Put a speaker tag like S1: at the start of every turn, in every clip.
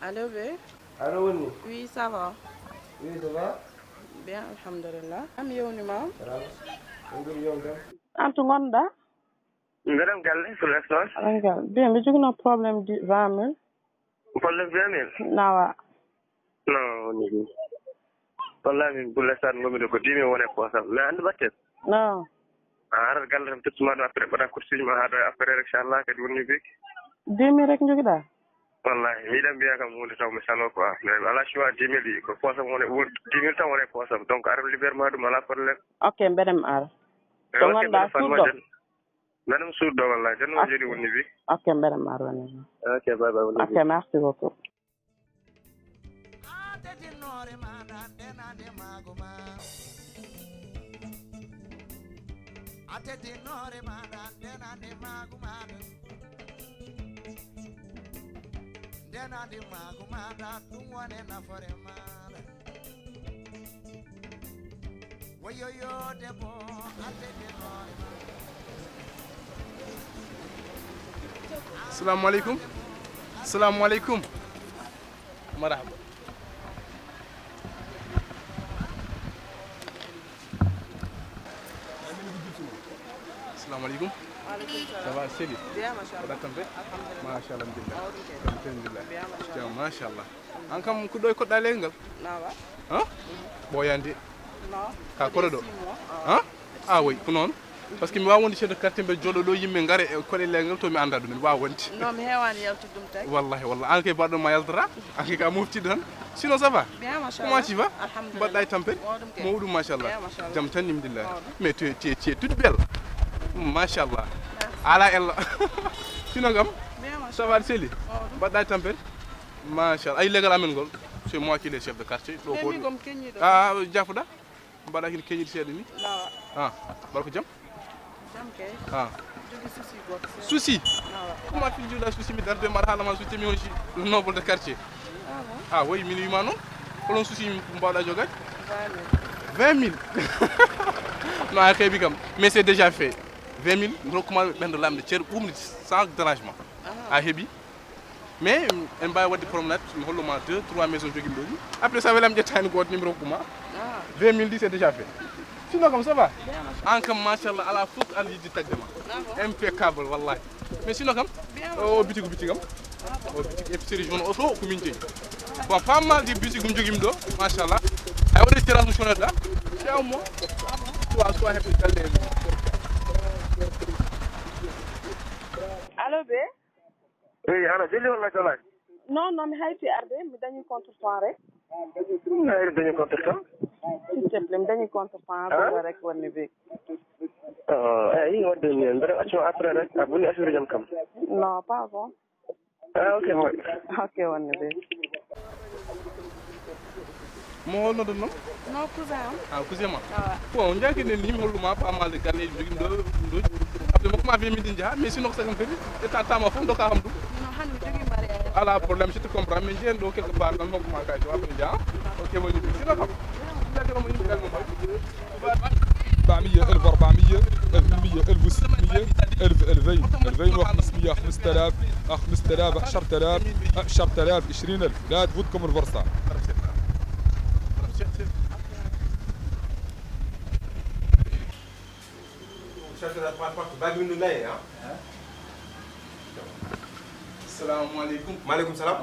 S1: Allô, bé?
S2: Allô, Winnie?
S1: Oui, ça va.
S2: Oui, ça va?
S1: Bien, alhamdulillah. Am yewni ma?
S2: Salam. Ngum yonga.
S1: Antu gonɗa?
S3: Ngaram galle pour l'instant.
S1: Angal. Bien, mi jogino probléme 20 000.
S3: Problème 20 000?
S1: Nawa.
S3: Non, ni. Wallahi pour l'instant ngomi ko 10 000 wone posam. Mais andi batte.
S1: Non.
S3: Ar galle tam tutuma après bada kursi ma hada après inchallah kadi woni bek.
S1: 10 000 rek jogiɗa?
S3: Wallahi mi dam biya kam hunde taw mi salo quoi. Mais ala choix 10 000 yi ko posam wone 10 000 tan wone posam. Donc ar libération dum ala problème.
S1: Ok, mbeɗem ara. To gonɗa suuɗo?
S3: Madame Soudou wallahi tan o jodi woni bi.
S1: Ok, mbeɗem ara woni.
S3: Ok, bye bye woni.
S1: Ok, merci beaucoup.
S4: Assalamu alaikum. Assalamu alaikum. Marhaba. Assalamu alaikum. Ça va, Chéri?
S1: Bien, machallah.
S4: Mashallah. Alhamdulillah. Alhamdulillah. Mashallah. An kam ko ɗo koɗɗa lengal?
S1: Nawa.
S4: Han? Boyande.
S1: Non.
S4: Ka koɗo ɗo? Han? Ah oui, ko noon. Par ce que mi wawa wonde chef de quartier mbe joɗo ɗo yimɓe ngara e koɗe lengal to mi anda ɗum mi wawa wonde.
S1: Non, mi hewani yaltude ɗum tagi.
S4: Wallahi wallahi an kay baɗɗo ma yaltata an kay ka moftiɗo tan sinon ça va?
S1: Bien, machallah.
S4: Comment tu vas?
S1: Alhamdulillah.
S4: Mbaɗɗa e tampere? Mawɗum machallah.
S1: Bien, machallah.
S4: Jam tan nimdillah. Mais tu es toute belle. Machallah. Ala ella. Sinon kam?
S1: Bien, machallah.
S4: Ça va Seli? Mbaɗɗa e tampere? Machallah. Ay legal amen ngol. C'est moi qui est le chef de quartier. ɗo
S1: Mais
S4: ko
S1: mi kom keñiɗo.
S4: Ah, jafuɗa? Mbaɗa kene keñiɗi seeɗa ni?
S1: Nawa.
S4: Ah, barko jam?
S1: Jam kay.
S4: Ah.
S1: Jogi souci goto.
S4: Souci?
S1: Nawa.
S4: Comment tu dis la souci mi darde mbaɗa haalama souci mi woni le noble de quartier?
S1: Ah bon?
S4: Ah oui, min wima noon. Holon souci mbawɗa jogade?
S1: 20 000.
S4: 20 000. Non, a heeɓi kam. Mais c'est déjà fait. 20 000, mi rokkuma ɓenɗo lamde ceer ɓumde sans dérangement. A heeɓi. Mais en mbawi wadde promenade mi holluma 2 3 maisons joguimi ɗo ni. Après ça welam ƴettani goto mi rokkuma. 20 000 dit c'est déjà fait. Sinon comme ça va? An kam machallah ala fof Allah yiddi tagde ma. Impeccable wallahi. Mais sinon kam? O bitigu bitigam. O bitig épicerie jaune o ɗo ko min jeeyi. Bon pas mal de boutique mi joguimi ɗo machallah. Hay waɗi tirage mo sonata. C'est un mois. Soit heɓe galle en.
S1: Allo, bé?
S3: Oui, ana jeli wala jolay?
S1: Non, non, mi hayti arde, mi dañi contre-temps rek.
S3: Ay dañu ko tan.
S1: S'il te plaît, mi dañi contre-temps ko rek wonni be.
S3: Ay wadde ni ndara action après rek abuni assuré jam kam.
S1: Non, pas bon.
S3: Ah ok moi.
S1: Ok, wonni be.
S4: Mo holno ɗum noon?
S1: Non, cousin am.
S4: Ah, cousin ma?
S1: Ah,
S4: Bon, jakine ni mi holluma pas mal de galleji joguimi ɗo. Après makko ma wiya miɗen jaaha mais sinon ko sagam kadi ƴettantama fof doka ham ɗum.
S1: non, hande mi jogui mariage.
S4: Ala problème, je te comprends, mais jihen ɗo quelque part tan hokkuma kaji o après jaa. Ok woni ɗum. Sinon kam jakiroma yimɓe gal mum hay.
S5: 400 1400 1100 1600 1000 2000 2500 5000 5000 10000 10000 20000 لا تفوتكم الفرصة.
S4: Assalamu alaikum.
S2: Maaleykum salaam.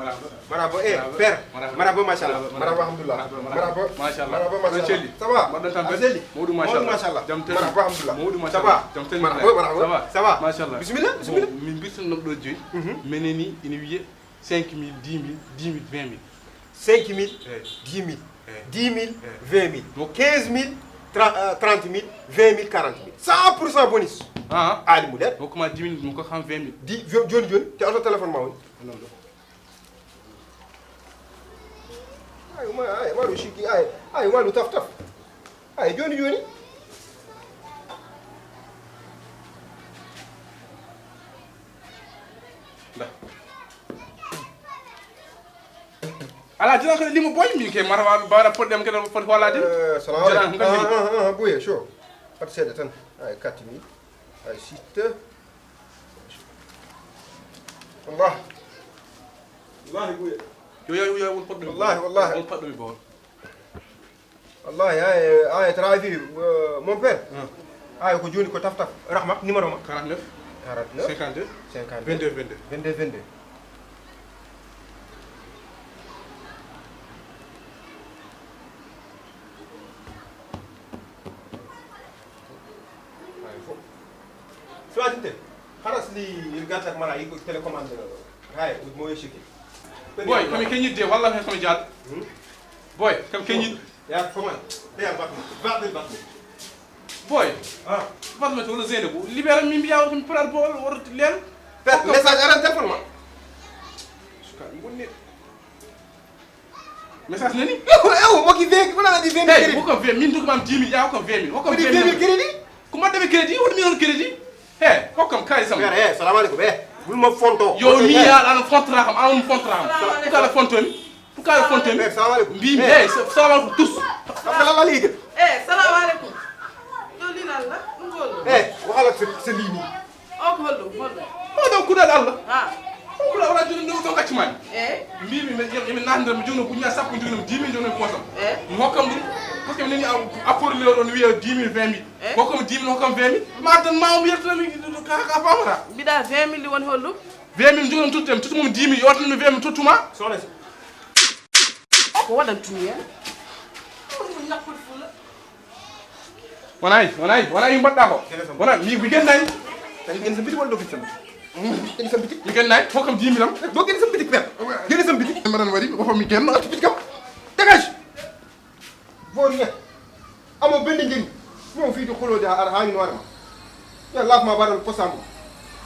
S2: Marhaba père. Marhaba machallah. Marhaba alhamdulillah. Marhaba
S4: Machallah.
S2: Marhaba machallah.
S4: Chelli.
S2: Ça va?
S4: Mbaɗɗon tampere?
S2: Chelli.
S4: Mawɗum
S2: Mawɗum
S4: machallah.
S2: machallah.
S4: Jam tan.
S2: Marhaba alhamdulillah.
S4: Mawɗum
S2: Ça
S4: machallah.
S2: va?
S4: Jam tan.
S2: Marhaba
S4: Ça va?
S2: Ça va?
S4: Machallah.
S2: Bismillah, bismillah.
S4: Min mbirtannoɗo ɗo joyi. Minen ni ina wiye 5 000 10 000 10 000 20 000.
S2: 5 000, 10 000, 10 000, 20 000, 15 000, 30 000, 20 000, 40 000. 100% bonus.
S4: Ah,
S2: Ali Moudel.
S4: hokkuma 10 000 ko kam 20 000.
S2: Di joni joni te auto téléphone ma woni.
S4: Non ɗo.
S2: Ay ma ru shiki ay ma lu taf taf. Ay joni joni.
S4: ala jina ko limo boy min ke marwa bara podem ke do fot holade
S2: salamu alaikum buye show pat sedda tan ay 4000 ay site Allah wallahi buye
S4: yo won poddo
S2: wallahi
S4: won poddo mi bol
S2: wallahi ay travi mon père ay ko joni ko taf rahma numéro ma
S4: 49 52 22
S2: Suatinte xaras li gatak mala yi ko télécommande hay mo yeshiki
S4: boy kam kenyi de walla he sama jaat boy kam kenyi
S2: ya fama ya batma
S4: boy batma to wala zeynabou libéral mi mbiya ko pral bol wor len
S2: message aran téléphone ma
S4: suka ngonni message nani
S2: mo ki vek wala di 20
S4: crédit ko 20 min dugum am 10 000 ya ko 20 000 ko 20 000
S2: crédit
S4: ko ma debe crédit wala mi non crédit he hokkam kay sam
S2: père salam alaykum bul ma fonto
S4: yo mi ya an fontra xam an fontra xam pour la fonton pour la fonton
S2: salam alaykum
S4: bi hey salam alaykum tous
S2: xam la ligue
S1: salam alaykum yo li lan la ngol
S2: waxal ak sa li ni
S1: o hollo
S4: o do ku dal Allah
S1: ko
S4: la wala joni do gacci man mbi mi nandar mi jogno buña sappo jogno 10 000 jogno posam mi hokkam dum parce que ni apport li don wiya 10 000 20 000 hokkam 10 000 hokkam 20 000 ma tan ma o yerta mi ka famata
S1: bida 20 000 won hollo
S4: 20 000 jogno tuttem tutumum 10 000 yortan mi 20 000 tutuma
S2: soxna si
S1: ko wadan tumi en
S4: wonay mbadda ko wona mi bi gennay
S2: tan gen sa biti wala do fi sam biti
S4: mi gennay hokkam 10 000 am
S2: do gen sa biti père gen sa biti
S4: ma dan wari ko mi genn
S2: biti kam dégage bo ni amo benn njëriñ ñoo fi di xolo da ar hañu warma ya laf ma baral ko sambu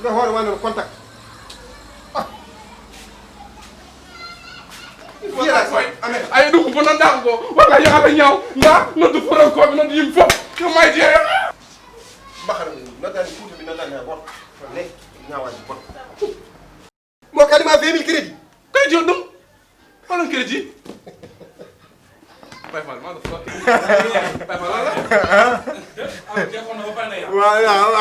S2: nga hore wala contact
S4: ay dum ko non da ko wala ya ala ñaaw nga no du foral ko no yim fop ko may je
S2: baxara na tan tuuti bi na tan ya bot ne ñaawal bot mo kadima 20 000 crédit
S4: kay jo dum wala crédit bay fal ma do fo bay fal wala
S2: wala